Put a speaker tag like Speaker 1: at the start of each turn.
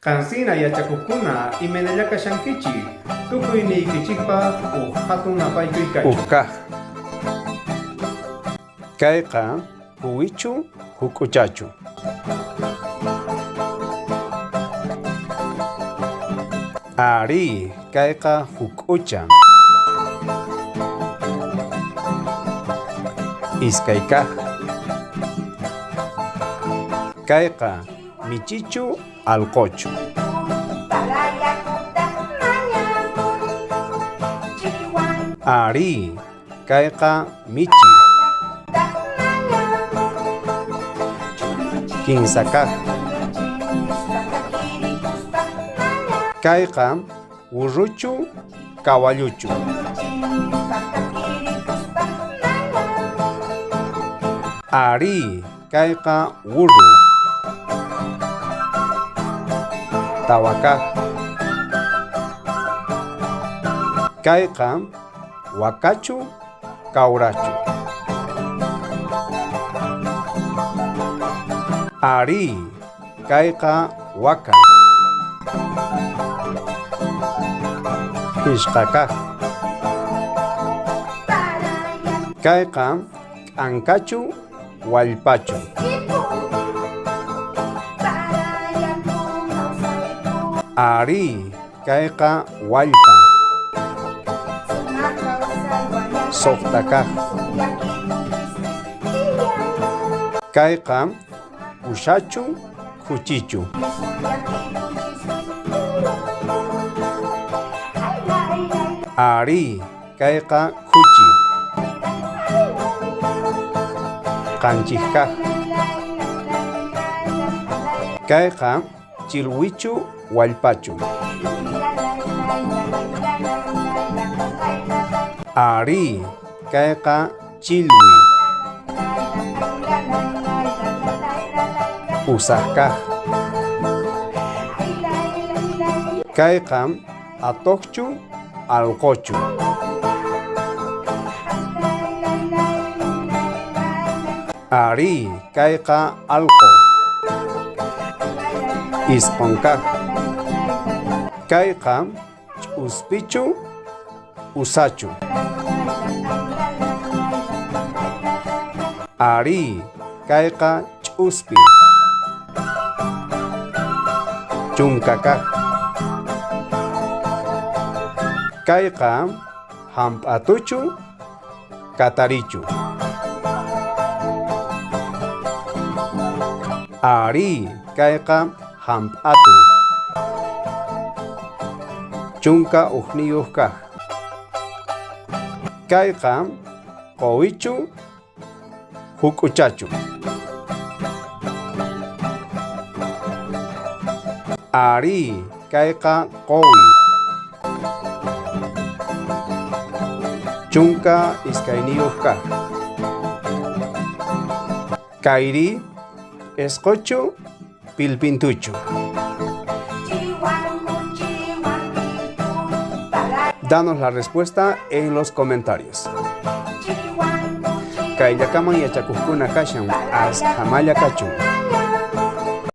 Speaker 1: Qansina yachakojkuna imaynalla kashankichej, tukuyniykichejpaj uj jatun napaykuy kachun.
Speaker 2: Uj kaj. Kayqa quwichu juk'uchachu. Arí, kayqa juk'ucha. Iskay kaj. Kayqa michichu alqochu. Arí, kayqa michi. Kinsa kaj. Kayqa burruchu kawalluchu. Arí, kayqa burru. Tawa kaj. Kayqa wakachu kawrachu. Arí, kayqa waka. Phishqa kaj. Kayqa k'ankachu wallpachu. Arí, kayqa wallpa. Sojta kaj. Kayqa ushachu khuchichu. Arí, kayqa khuchi. Qanchis kaj. Kayqa chilwichu wallpachu. Arí, kayqa chilwi. Pusaj kaj. Kayqa atoqchu alqochu. Arí, kayqa alqo. Isqon kaj. Kayqa ch'uspichu usachu. Arí, kayqa ch'uspi. Chunka kaj. Kayqa hamp'atuchu katarichu. Arí, kayqa hamp'atu. Chunka ujniyuq kaj. Kayqa quwichu huk'uchachu. Arí, kayqa quwi. Chunka iskayniyuq kaj. Kayri p'isquchu pilpintuchu. Danos la respuesta en los comentarios. Kayllakaman yachakujkuna kashan, askhamalla kachun.